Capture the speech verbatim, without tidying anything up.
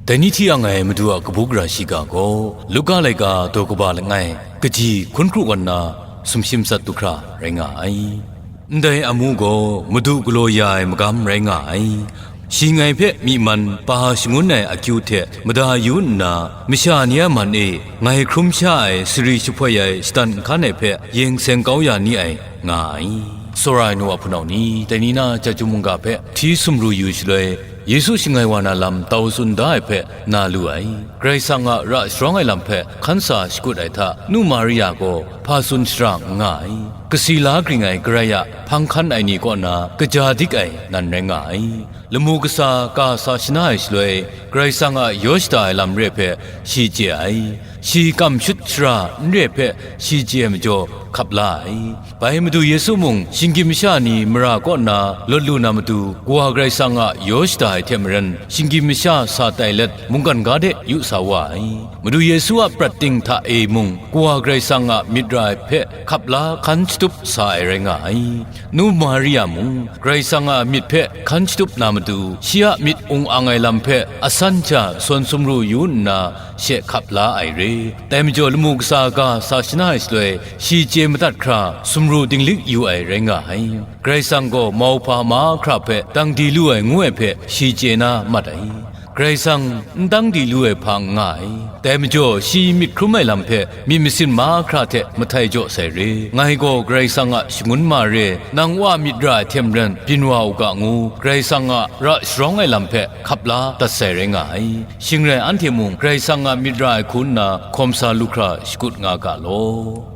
Dai ni hti yang ai Madu a kabu gara shiga gaw, Luka laika daw kaba langai, kaji hkun hkru wan nna, sumshi matsat du hkra rai nga ai. Ndai amu gaw Madu galaw ya ai magam rai nga ai. Shi ngai hpe myi man pa shangun ai akyu hte mada yu nna, masha ni a man e ngai hkrum sha ai sari jahpoi ai shatan nhkan ai hpe yeng seng kau ya ni ai, nga ai. Tsawra ai nu a hpunau ni, dai ni na chyeju mungga hpe hti sumru yu shaloi, Yesu shangai wa na lam tau tsun da ai hpe na lu ai. Karai Kasang a ra sharawng ai lam hpe hkan sa shakut ai hta, nu Maria gaw hpa tsun shara n nga ai. Kasi la gring ai Karai a hpang hkan ai ni kaw na kaja dik ai nan rai nga ai. Lamu kasa ka sa shana ai shaloi, Karai Kasang a yaw shada ai lam re hpe shi chye ai. Shi kam shut shara n re hpe shi chye ai majaw hkap la ai. Bai Madu Yesu mung shinggyim masha ni mara kaw nna lawt lu na matu, Kawa Karai Kasang a yaw shada ai hte maren, shinggyim masha sa tai let mungkan ga de yu sa wa ai. Madu Yesu a prat ting hta e mung, Kawa Karai Kasang a myit ra ai hpe hkap la hkan shatup sa ai rai nga ai. Nu Maria mung, Karai Kasang a myit hpe hkan shatup na matu, shi a myit ung ang ai lam hpe asan hta sawn sumru yu nna, she hkap la ai re. Dai majaw, lamu kasa ga sa shana ai shaloi, shi chye madat hkra sumru dinglik yu ai rai nga ai. Karai Kasang gaw mauhpa mahkra hpe dang di lu ai ngu ai hpe shi chye na mat ai. Karai Kasang n dang di lu ai hpa n nga ai. Dai majaw, shi myit hkrum ai lam hpe myit masin mahkra hte mahtai jaw sai re. Ngai gaw Karai Kasang a shangun ma re, nang Wa myit ra ai hte maren byin wa u ga ngu, Karai Kasang a ra sharawng ai lam hpe hkap la dat sai rai nga ai. Shing rai anhte mung Karai Kasang a myit ra ai hku nna hkawm sa lu hkra shakut nga ga law.